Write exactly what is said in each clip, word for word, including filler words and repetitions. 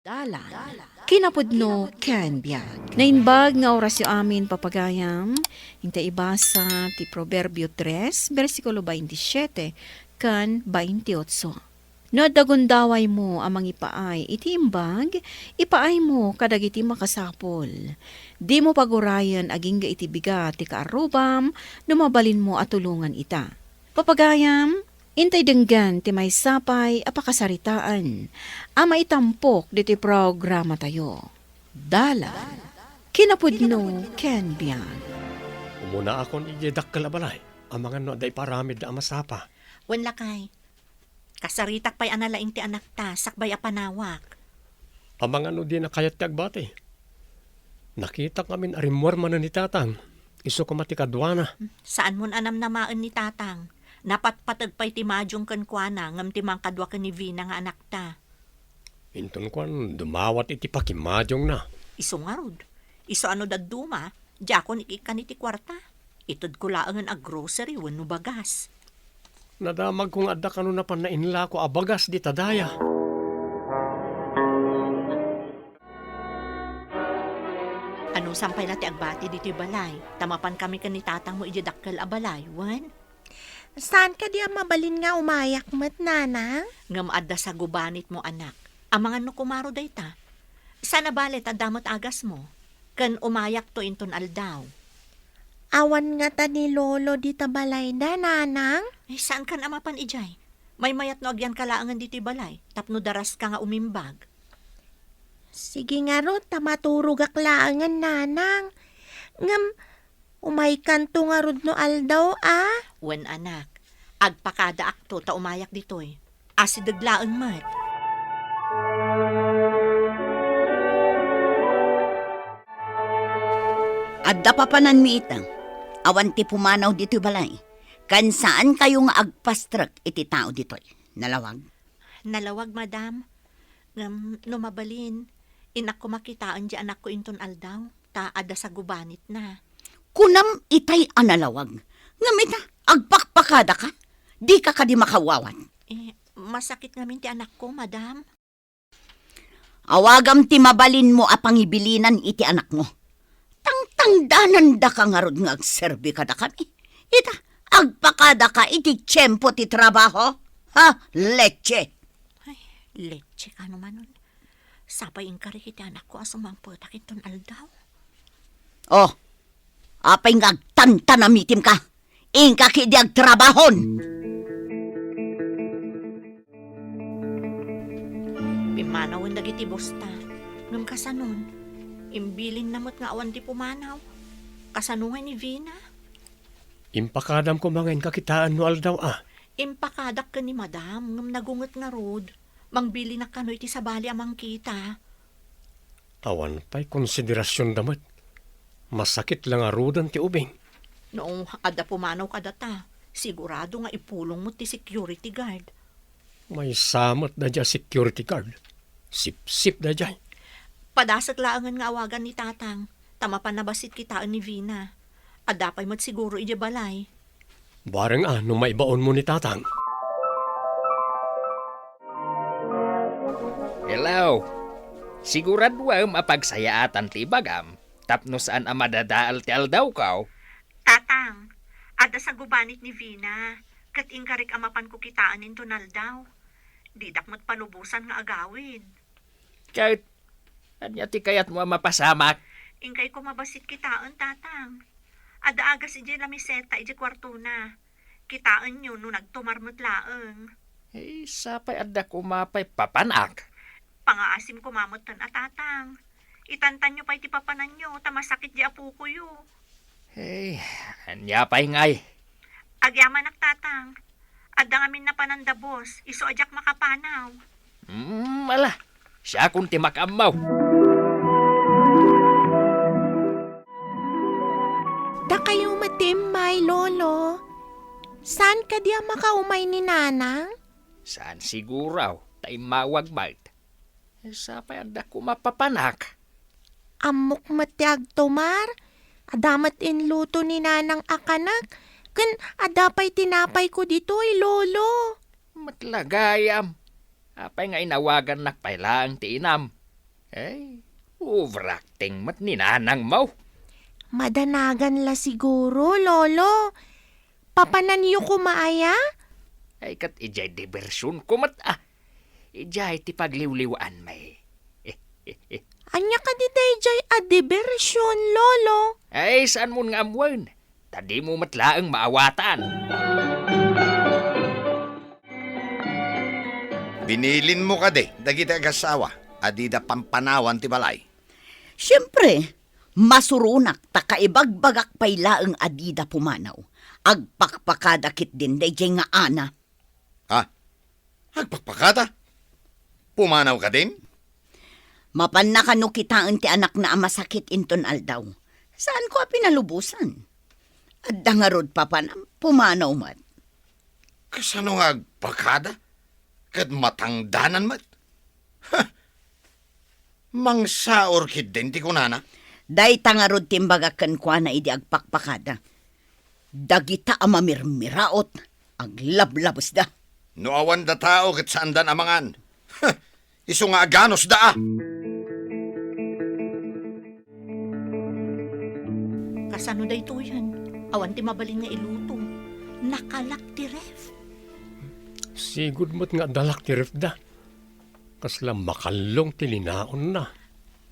Dalan, kinapudno ken biag. Naimbag nga orasyo amin, papagayam. Inta ibasa ti Proverbio tres, bersikulo baintisiete ken baintiotso. No adda gundawaymo a mangipaay iti imbag, ipaaymo kadagiti makasapul. Dimo pagurayen agingga iti bigat ti kaarrubam no mabalinmo a tulongan ita. Papagayam, intay denggen ti maysa pay a pakasaritaan a maitampok ditoy programatayo. Dalan, kinapudno ken biag. Umunaakon idiay dakkel a balay, amangan no adda iparamidda a masapa. Wen, lakay. Kasaritak pay a nalaing ti anakta sakbay a panawak. Amangan no dina kayat ti agbati. Nakitak ngamin a rimmuar manen ni tatang. Isu koma ti kaduana. Saanmon a namnamaen ni tatang. Napatpateg pay ti majong kenkuana ngem ti mangkadua ken ni Vina nga anakta. Inton kuan, dumawat iti pakimajongna. Isu ngarud. Isu a no dadduma, diakon ikkan iti kuarta. Itedko laengen a grocery wenno bagas. Nadamagko nga adda kano napan nainlako a bagas dita daya. Anusan pay la ti agbati ditoy balay, ta mapankami ken ni tatangmo idiay dakkel a balay, wen? Saan kadi a mabalin nga umayak met, Nanang? Ngem adda sagubanitmo, anak. Amangan no kumaro dayta. Saan a bale ta adda met agasmo. Ken umayakto inton aldaw. Awan ngata ni Lolo dita balayda, Nanang? Ay, saankan a mapan idiay? Maymayat no agyanka laengen ditoy balay, tapno daraska nga umimbag. Sige ngarud, ta maturogak laengen, Nanang. Ngem, umaykanto ngarud no aldaw, a? Wen, anak. Agpakadaakto ta umayak ditoy. Asideg laeng met. Adda papananmi ita. Awan ti pumanaw ditoy balay. Ken saankayo nga agpastrek iti tao ditoy. Nalawag? Nalawag, madam. Ngem no mabalin, innak koma kitaen diay anakko inton aldaw, ta adda sagubanitna. Kunam itay a nalawag. Ngem ita, agpakpakadaka? Dika kadi makawawat? Eh, masakit ngamin ti anakko, madam. Awagam ti mabalinmo a pangibilinan iti anakmo. Tangtangdanandaka ngarud nga agserbi kadakami. Ita, agpakadaka iti tiempo ti trabaho. Ha, leche! Ay, leche kano manon. Sapay inkarik iti anakko a sumangpetak inton aldaw. Oh, apay nga agtantanamitim ka? Inka ketdi agtrabahon! Pimmanawen dagiti bosta. Ngem kasanon? Imbilinna met nga awan ti pumanaw. Kasano ngay ni Vina? Impakadam koma nga inka kitaen no aldaw a. Impakadak ken ni Madam, ngem nagunget ngarud. Mangbilinak kano iti sabali a mangkita. Awan pay konsiderasionda met. Masakit la ngaruden ti ubing. No adda pumanaw kadata, sigurado nga ipulongmo ti security guard. Maysa met daydiay a security guard. Sipsip daydiay. Padasek laengen nga awagan ni Tatang, ta mapan a bassit kitaen ni Vina. Adda pay met siguro idiay balay. Bareng a no maibaonmo ni Tatang. Hello. Siguraduem a pagsayaatan ti ibagam tapno saan a madadael ti aldawko. Tatang, adda sagubanit ni Vina, ket inkarik a mapanko kitaen inton aldaw. Didak met palubosan nga agawid. Ket ania ti kayatmo a mapasamak? Inkay koma bassit kitaen, Tatang. Adda agas idiay lamiseta idiay kuartona. Kitaenyo no nagtumar met laeng. Eh, sapay adda koma pay papanak. Pangaasim koma metten a, Tatang. Itantanyo pay ti papananyo ta masakit di apokoyo. Hey, ania pay ngay? Agyamanak, Tatang. Adda ngamin napananda boss, isu a diak makapanaw. Hmm, ala. Siakon ti makaammo. Dakayo met ti immay, Lolo. Saan kadi a makaumay ni Nanang? Saan siguro, ta immawag met. Eh, sapay adda koma papanak. Ammok met ti agtumar. Adda met inluto ni Nanang a kanek, ken adda pay tinapayko ditoy, Lolo. Met la gayam. Apay nga inawagannak pay laeng ti inam? Ay, overacting met ni nanangmo. Madanagan la siguro, Lolo. Papananyo koma aya? Ay, ket idiay diversionko met, a. Idiay ti pagliwliwaanmi. Ania kadi daydiay a diversion, Lolo? Ay, saanmon nga ammoen. Ta dimo met laeng maawatan. Binilinmo kadi dagiti agassawa a dida pampanawan ti balay? Siempre, masuronak ta kaibagbagak pay laeng a dida pumanaw. Agpakpakada ketdin daydiay nga Ana. Ha? Agpakpakada? Pumanaw kadin? Mapanna kano kitaen ti anakna a masakit inton aldaw. Saanko a pinalubosan. Adda ngarud papanam, pumanaw met. Kasano nga agpakada? Ket matangdanan met? Ha! Mangsaor ketdin ti kunana? Dayta ngarud ti imbagak kenkuana idi agpakpakada. Dagita a mamirmiraot, aglablabesda. No awan datao ket saandan a mangan. Isu nga aganusda a. Kasano daytoyen? Awan ti mabalin nga iluto. Nakalak ti ref. Sigud met nga adda lak ti refda. Kasla makallong ti linaonna.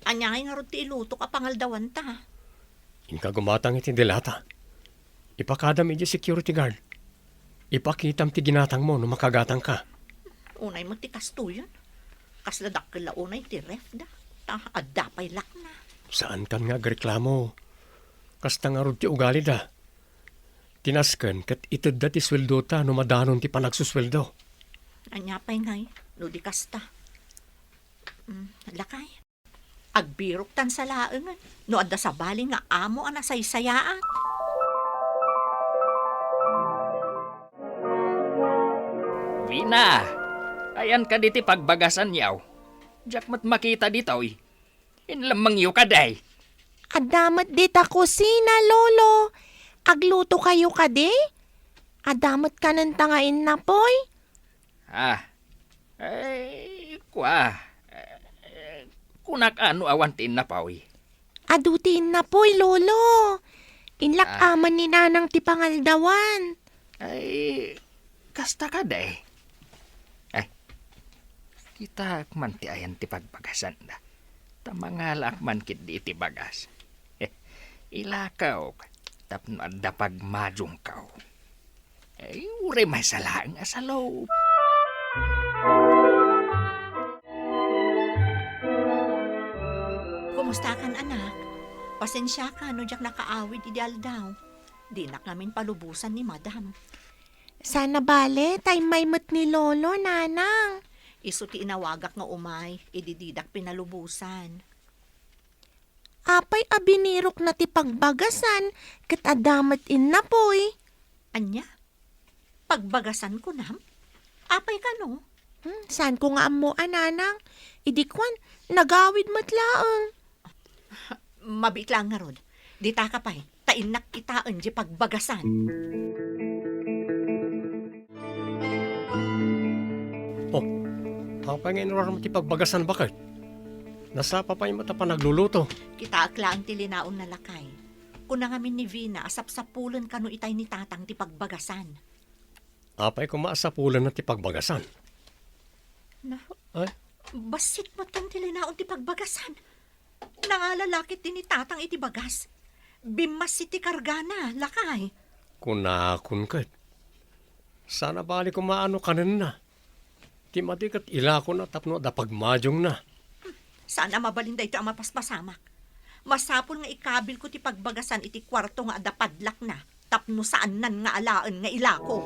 Ania ngay ngarud ti ilutok a pangaldawanta? Inka gumatang iti delata. Ipakadam idiay security guard. Ipakitam ti ginatangmo no makagatangka. Unay met ti kastoyen. Kasla dakkel la unay ti refda. Ta adda pay lakna. Saankan nga agreklamo. Kasta ngarud ti ugalida. Ti nasken ket itedda ti sueldota no madanon ti panagsusueldo. Ania pay ngay no di kasta? Mm, lakay. Agbiroktan sa laengen no adda sabali nga amo a nasaysayaat. Vina, ayan kadi ti pagbagasanyo? Diak met makita ditoy. Inlemmengyo kadi? Adda met dita kusina, Lolo. Aglutokayo kadi? Adda met kanenta nga innapoy? Ah, eh, kua, eh, kunak a no awan ti innapoy. Adu ti innapoy, Lolo. Inlak-aman ni Nanang ti pangaldawan. Ay, kasta kadi. Ay, kitaak man ti ayan ti pagbagasan da. Ta mangalaak man ketdi iti bagas. Ilakawk tapno adda pagmadiongkaw. Ay, uray maysa laeng a salop. Kumustakan, anak? Pasensiaka no diak nakaawid idi aldaw. Dinak ngamin palubosan ni Madam. Sana bale, ta immay met ni Lolo, Nanang. Isu ti inawagak nga umay, idi didak pinalubosan. Apay a binirokna ti pagbagasan ket adda met innapoy? Ania? Pagbagasan kunam? Apay kano? Hmm, saanko nga ammo a, Nanang. Idi kuan, nagawid met laeng. Mabiit laeng ngarud. Ditaka pay, ta innak kitaen diay pagbagasan. Oh, apay nga inurar mo ti pagbagasan, baket? Nasapa pay met a panagluluto. Kitaek laeng ti linaonna, lakay. Kuna ngamin ni Vina a sapsapulen kano itay ni Tatang ti pagbagasan. Apay koma a sapulenna ti pagbagasan? Na, ay? Bassit met ti linaon ti pagbagasan. Nangala la ketdi ni Tatang iti bagas. Bimmassit ti kargana, lakay. Kunakon ket. Saan a bali koma a no kanenna. Ti madi ket ilakona tapno adda pagmadiongna. Saan a mabalin daytoy a mapaspasamak. Masapul nga ikabilko ti pagbagasan iti kuarto nga adda padlakna tapno saannan nga alaen nga ilako.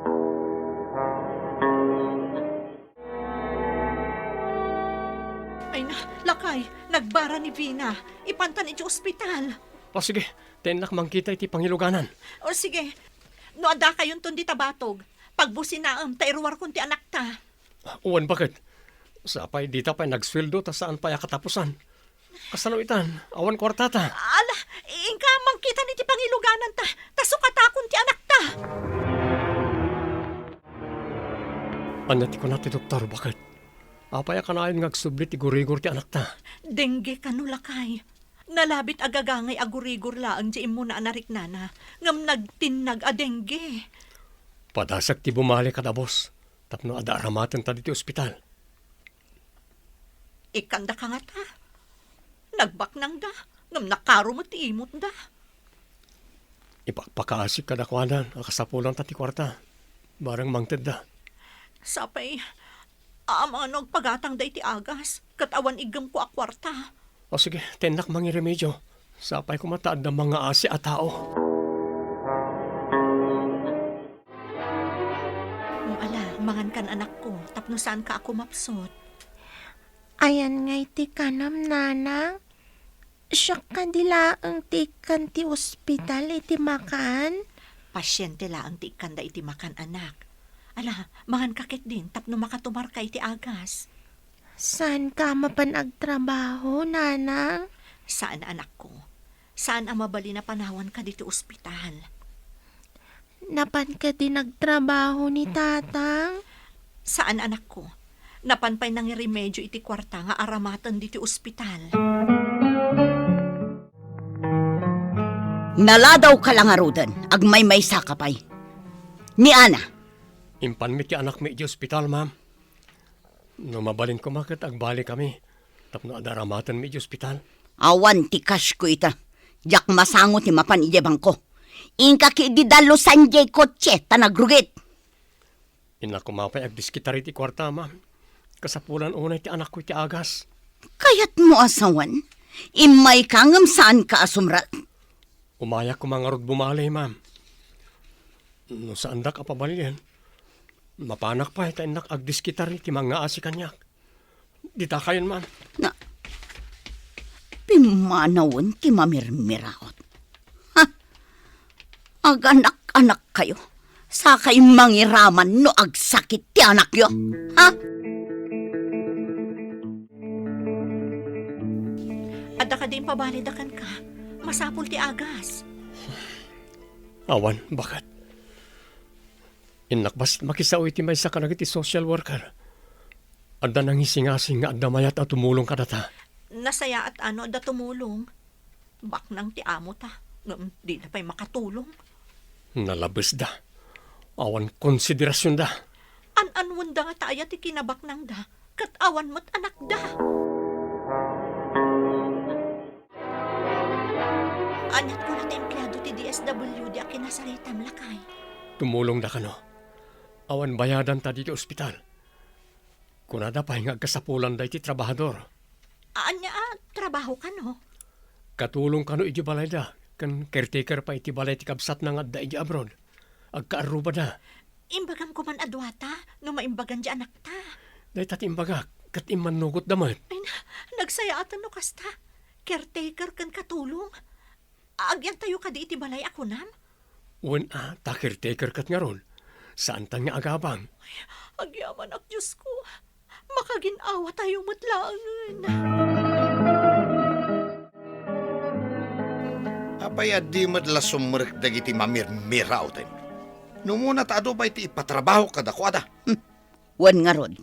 Ay na, lakay, nagbara ni Vina. Ipantan iti ospital. O sige, ta innak mangkita iti pangiluganan. O sige, no adda kayonton dita batog, pagbusinaem ta iruarkon ti anakta. Wen, baket? Sapay dita pay nagsueldo ta saan pay a katapusan. Kasano itan? Awan kuartata. Ala, inka mangkitan iti pangilugananta, ta sukatakon ti anakta. Ania ti kuna ti doktor, baket? Apay a kanayon nga agsubli ti gurigor ti anakta? Dengue kano, lakay. Nalabit a gagangay a gurigor laeng ti immuna a nariknana, ngem nagtinnag a dengue. Padasek ti bumali kada boss, tapno adda aramatenta ditoy ospital. Ikkandaka ngata. Nagbaknangda, ngem nakaro met ti imotda. Ipakpakaasik kadakuada a kasapulanta ti kuarta, bareng mangtedda. Sapay, amangan no agpagatangda iti agas, ket awan iggemko a kuarta. O sige, tennak mangiremedio. Sapay koma ta adda mangaasi a tao. Ala, mangankan, anakko, tapno saanka a kumapsut. Ayan ngay ti kanam, nanang? Siak kadi laeng ti ikkan ti ospital iti makan? Pasyente laeng ti ikkanda iti makan, anak. Ala, manganka ketdin tapno makatumarka iti agas. Saanka a mapan agtrabaho, nanang? Saan, anakko. Saan a mabalin a panawanka ditoy ospital. Napan kadi nagtrabaho ni tatang? Saan, anakko. Napan pay nangiremedio iti kuarta nga aramaten ditoy ospital. Naladawka la ngaruden, agmaymaysaka pay. Ni Ana? Impanmi ti anakmi iti ospital, ma'am. No mabalin koma ket agbalikami tapno adda aramatenmi iti ospital. Awan ti cashko ita. Diak masango ti mapan idiay bangko. Inka ketdi dalusan diay kotse ta nagrugit. Innak koma pay agdiskitar iti kuarta, ma'am. Kasapulan unay ti anakko iti agas. Kayatmo a sawen? Immayka ngem saanka a sumrek. Umayak koma ngarud bumali, ma'am. No saandak a pabalien, mapanak pay ta innak agdiskitar iti mangngaasi kaniak. Dita kayon, ma'am. Na, pimmanawen ti mamirmiraot. Ha? Aganak-anakkayo, sakay mangiraman no agsakit ti anakyo. Ha? Adda kadi impabalida kenka? Masapul ti agas. Awan, baket. Innak bassit makisao iti maysa kadagiti social worker. Adda nangisingasing nga adda mayat a tumulong kadata. Nasayaat a no adda tumulong. Baknang ti amota, ngem dida pay makatulong. Nalabesda. Awan konsiderasionda. An-anwenda nga ta aya ti kinabaknangda, ket awan met anakda. Aniat kuna ti empleado ti D S W D a kinasaritam, lakay? Tumulongda kano. Awan bayadanta ditoy ospital. Kunada pay nga agkasapulanda iti trabahador. Ania a trabaho kano? Katulong kano iti balayda, ken caretaker pay iti balay ti kabsatna nga adda iti abroad. Agkaarrubada. Imbagam koman a duata, no maimbagan ti anakta. Dayta ti imbagak, ket immannugotda met. Ay na, nagsayaatan no kasta. Caretaker ken katulong. Agyantayo kadi iti balay a kunam? Wen a, ta caretaker ket ngarud. Saantan nga agabang. Ay, agyamanak, Diosko. Makagin-awatayo met laengen. Apay a di met la sumrek dagiti mamirmirauten? No umuna ta adu pay ti ipatrabaho kadakuada. Hmm. Wen ngarud,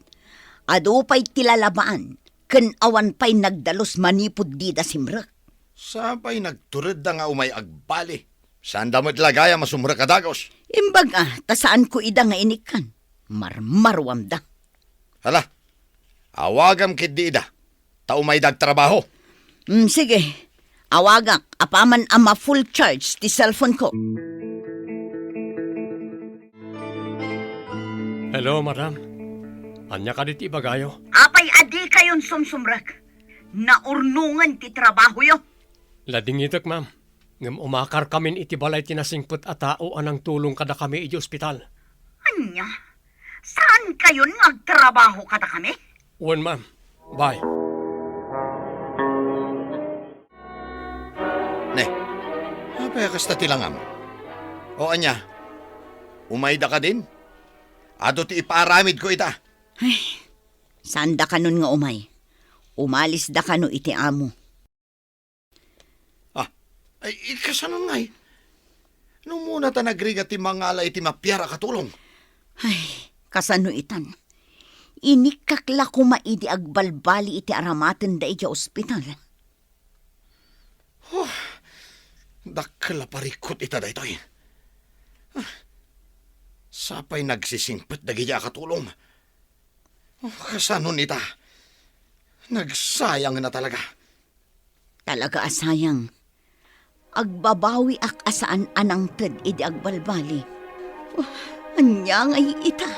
adu pay ti lalabaan ken awan pay nagdalus manipud dida simrek. Sapay nagturedda nga umay agbali. Saanda met la gayam a sumrek a dagus. Imbag a, ta saanko ida nga inikkan. Marmaruamda. Hala, awagam ketdi ida, ta umayda agtrabaho. Mm, sige. Awagak, apaman a ma-full charge ti cellphone ko. Hello, madam. Ania kadi ti ibagayo? Apay a dikayon sumsumrek? Naurnongen ti trabahoyo. Ladingitek, ma'am. Ngem umakarkamin iti balay ti nasingpet a tao a nangtulong kadakami iti ospital. Ania? Saankayon nga agtrabaho kadakami? Wen, ma'am. Bye. Ne, apay a kasta ti langam? O ania, umayda kadin? Adu ti ipaaramidko ita. Ay, saanda kanon nga umay. Umalisda kano iti amo. Ah, ay, kasano ngay? No umuna ta nagrigat ti mangala iti mapiar a katulong. Ay, kasano itan? Inikkak la koma idi agbalbali iti aramatenda idiay ospital. Huh, dakkel a parikut ita daytoy. Ah, sapay nagsisingpet dagiti a katulong. Oh, kasano ita? Nagsayang na talaga. Talaga a sayang. Agbabawiak a saan a nangted idi agbalbali. Oh, ania ngay ita?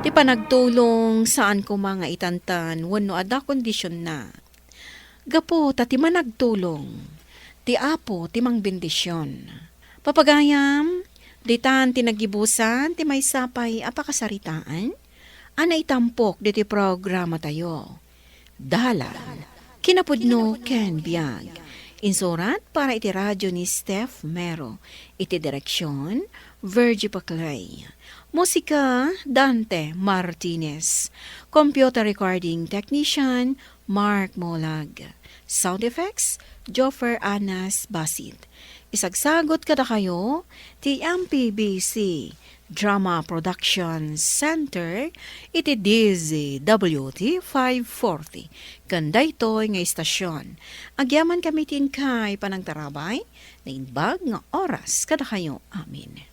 Ti panagtulong, saan koma nga itantan wenno adda kondisionna. Gapu ta ti managtulong, ti Apo ti mangbendision. Papagayam, ditan ti naggibusan ti maysa pay a pakasaritaan a naitampok ditoy programatayo. Dalan, kinapudno ken biag. Insurat para iti radio ni Steph Mero. Iti direksion, Virgie Paclay. Musika, Dante Martinez. Computer recording technician, Mark Molag. Sound effects, Joffer Anas Basit. Isagsagot kadakayo ti M P B C Drama Production Center iti D Z W T five forty. Ken daytoy nga istasyon, agyaman kami ti inkay panangtarabay, naimbag nga oras kadakayo amin.